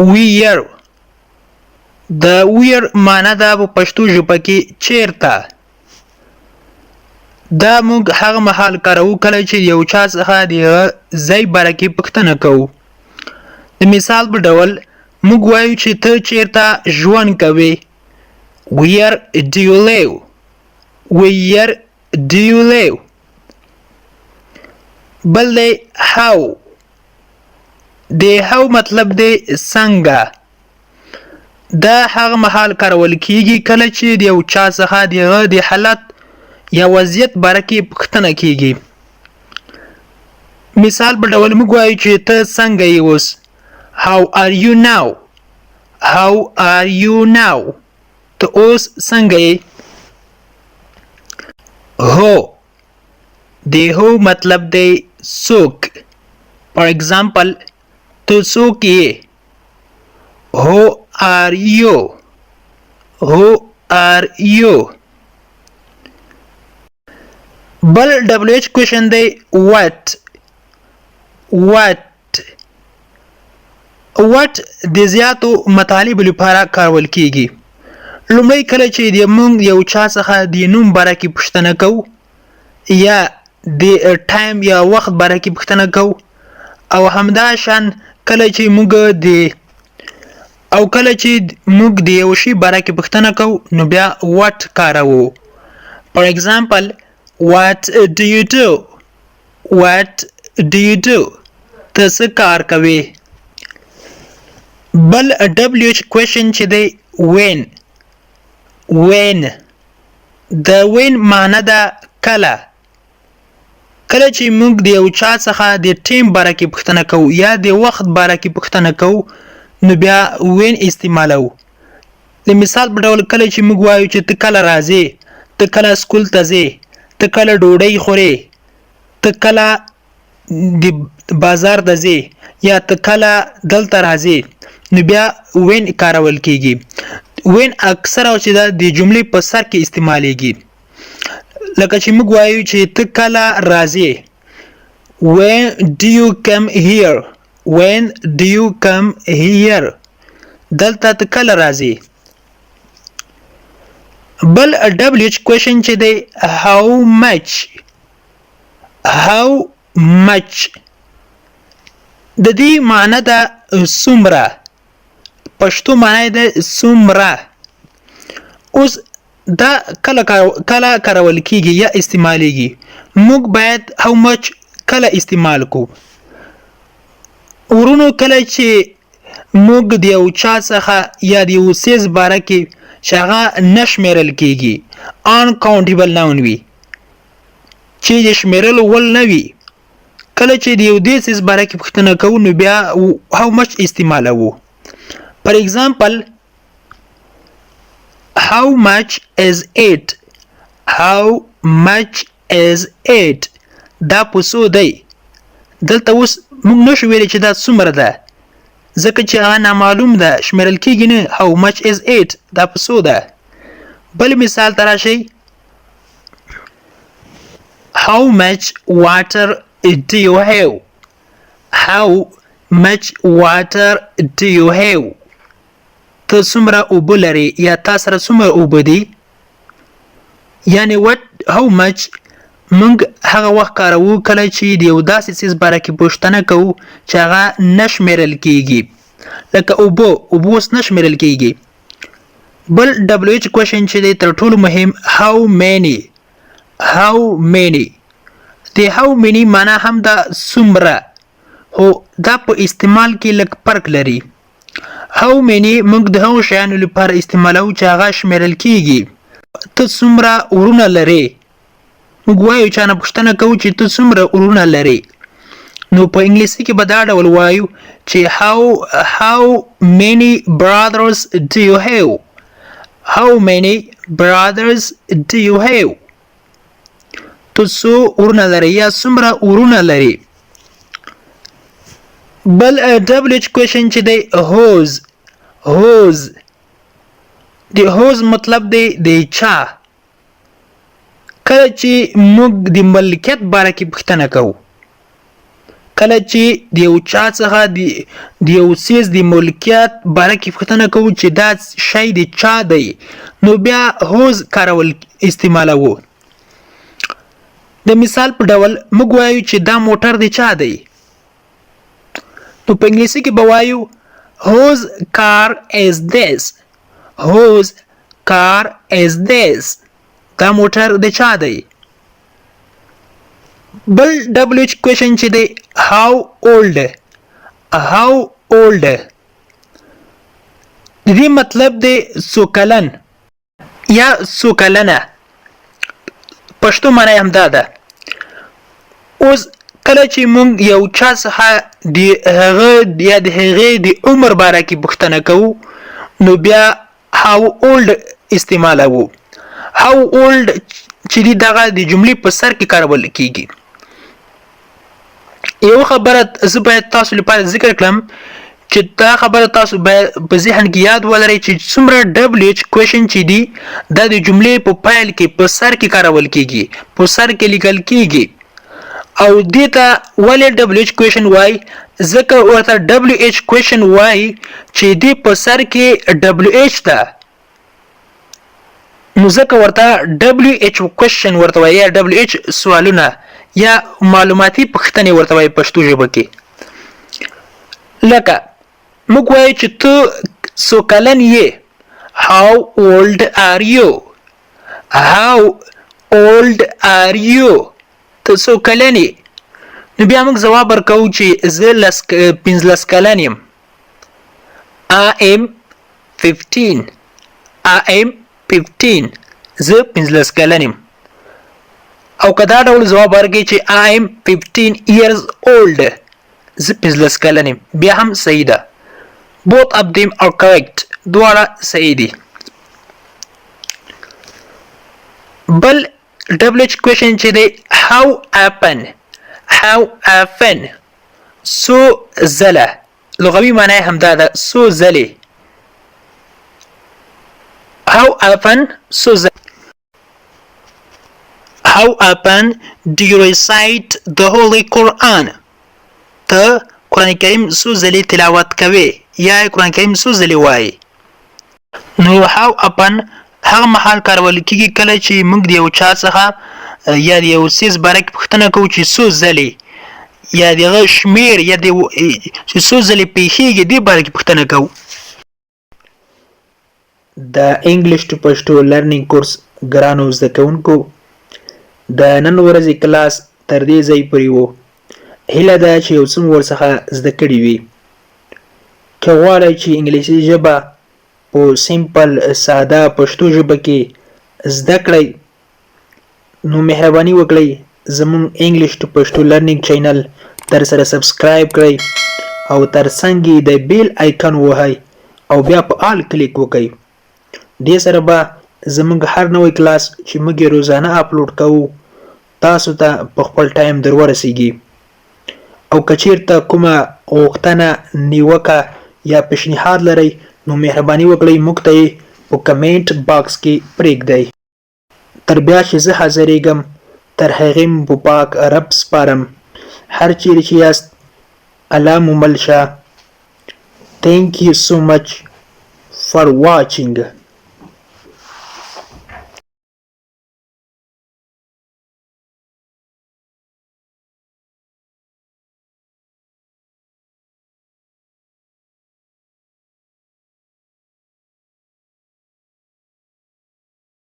Where، د where معنی ده په پښتو ژبه کې چیرته. دا موږ هغه مهال کاروو کله چې یو چا څخه د هغه ځای باره کې پوښتنه کوو. د مثال په ډول موږ وایو چې ته چیرته ژوند کوې؟ Where do you live? Where do you live? بل دی how. د how مطلب دی څنګه. دا هغه مهال کارول کیږي کله چې د یو چا څخه د هغه د حالت یا وضعیت باره کې پوښتنه کیږي. مثال په ډول موږ وایو چې ته څنګه یې اوس؟ How are you now? How are you now? ته اوس څنګه یې؟ Who، د who مطلب دی څوک. For example، ته څوک یې؟ Who are you? Who are you? بل WH question دی what. What، what د زیاتو مطالبو لپاره کارول کیږي. لومړی، کله چې د موږ یو چا څخه د نوم باره کې پوښتنه کوو یا د time یا وخت باره کې پوښتنه کوو، او همدا شان کله چې موږ د یو شي باره کې پوښتنه کوو، نو بیا what کاروو. For example، what do you do? What do you do? ته څه کار کوې؟ بل WH question چې دی when. When، د when معنی ده کله. کله چې موږ د یو چا څخه د time باره کې پوښتنه کوو یا د وخت باره کې پوښتنه کوو، نو بیا when استعمالوو. د مثال په ډول، کله چې موږ وایو چې ته کله راځې، ته کله سکول ته ځې، ته کله ډوډۍ خورې، ته کله د بازار ته ځې یا ته کله دلته راځې، نو بیا when کارول کیږي. When اکثره چې دا د جملې په سر کې استعمالیږي، لکه چې موږ وایو چې ته کله راځې؟ When do you come here? When do you come here? دلته ته کله راځې؟ بل WH question چې دی how much. How much، د دې معنی ده څومره. پښتو معنی ده څومره. اوس دا کله کله کارول کیږي یا استعمالیږي؟ موږ باید how much کله استعمال کو ورونو؟ کله چې موږ د یو چا څخه یا د یو څیز باره کې چې هغه نه شمیرل کیږي، uncountable noun وي، چې د شمیرلو وړ نه وي، کله چې د یو دې څیز باره کې پوښتنه کوو، نو بیا how much استعمالوو. For example، how much is it? How much is it? دا په څو دی؟ دلته اوس موږ نشو ویلی چې دا څومره ده، ځکه چې هغه نامعلوم ده، شمیرل کیږي نه. How much is it? دا په څو ده؟ بل مثال ته راشئ. How much water do you have? How much water do you have? ته څومره اوبه لرې یا تا سره څومره اوبه دي؟ یعنی what، how much موږ هغه وخت کاروو کله چې د یو داسې څیز باره کې پوښتنه کوو چې هغه نه شمیرل کیږي، لکه اوبه. اوبه اوس نه شمیرل کیږي. بل WH question چې دی، تر ټولو مهم، how many. How many، د how many معنا هم ده څومره، خو دا په استعمال کې لږ فرق لري. How many موږ د هغو شیانو لپاره استعمالوو چې هغه شمیرل کیږي. ته څومره ورونه لرې؟ موږ وایو، چا نه پوښتنه کوو چې ته څومره ورونه لرې، نو په انګلیسي کې به دا ډول وایو چې how many brothers do you have? How many brothers do you have? ته څو ورونه لرې یا څومره ورونه لرې؟ بل WH question چې دی whose. Whose، د whose مطلب دی د چا. کله چې موږ د ملکیت باره کې پوښتنه کوو، کله چې د یو چا څخه د یو څیز د ملکیت باره کې پوښتنه کوو چې دا شی د چا دی، نو بیا whose کارول استعمالوو. د مثال په ډول موږ وایو چې دا موټر د چا دی، نو په انګلیسي کې به وایو whose car is this، whose car is this، دا موټر د چا دی. بل ډبلیو ایچ کوېشن چې دی how old، how old، د دې مطلب دی څو کلن یا څو کلنه، پښتو معنی هم دا ده. اوس کله چې مونږ یو چا څخه د هغه یا د هغې د عمر باره کې پوښتنه کوو، نو بیا how old استعمالوو. How old چې دی دغه د جملې په سر کې کارول کیږي. یو خبره زه باید تاسو لپاره ذکر کړم چې دا خبره تاسو باید په ذهن کې یاد ولرئ چې څومره ډبلیو ایچ کوېشن چې دي دا د جملې په پیل کې په سر کې کارول کیږي، په سر کې لیکل کیږي. او دې ته ولې ډبلیو ایچ کوېشن وایي؟ ځکه ورته ډبلیو ایچ کوېشن وایي چې دې په سر کې ډبلیو ایچ ده، نو ځکه ورته ډبلیو ایچ کوېشن ورته وایي، یا ډبلیو ایچ سوالونه یا معلوماتي پوښتنې ورته وایي پښتو ژبه کې. لکه موږ وایو چې ته څو کلن یې، how old are you، how old are you، ته څو کلن یې. نو بیا موږ ځواب ورکوو چې زه 15 کلن یم، I am 15، I am 15، زه 15 کلن یم. او که دا ډول ځواب ورکړي چې I am 15 years old، زه 15 کلن یم، بیا هم صحیح ده. Both of them are correct، دواړه صحیح دي. بل ډبلیو ایچ کوېشن چې دی how often، how often، څو ځله، لغوي معنی هم دا ده څو ځلې. How often، څو ځلې. How often do you recite the Holy Quran؟ ته قرآن کریم څو ځلې تلاوت کوې یا قرآن کریم څو ځلې وایې؟ نو how often هغه مهال کارول کیږي کله چې موږ د یو چا څخه یا د یو څیز باره کې پوښتنه کوو چې څو ځلې، یا د هغه شمېر یا د چې څو ځلې پېښېږي دې باره کې پوښتنه کوو. د English to Pashto learning course ګرانو زده کوونکو، د نن ورځې کلاس تر دې ځای پورې وو. هیله ده چې یو څه مو ورڅخه زده کړي وي. که غواړئ چې انګلیسي ژبه په simple ساده پښتو ژبه کې زده کړئ، نو مهرباني وکړئ زموږ English to Pashto learning channel در سره subscribe کړئ او تر څنګ یې د bell icon ووهئ او بیا په all click وکړئ. دې سره به زموږ هر نوی کلاس چې موږ یې روزانه اپلوډ کوو تاسو ته په خپل time در ورسیږي. او که چیرته کومه غوښتنه، نیوکه یا پیشنهاد لرئ، نو مهرباني وکړئ موږ ته یې په comment box کې پرېږدئ. تر بیا چې زه حاضرېږم، تر هغې مو په پاک رب سپارم. هر چیرې چې یاست، الله مو مل شه. Thank you so much for watching.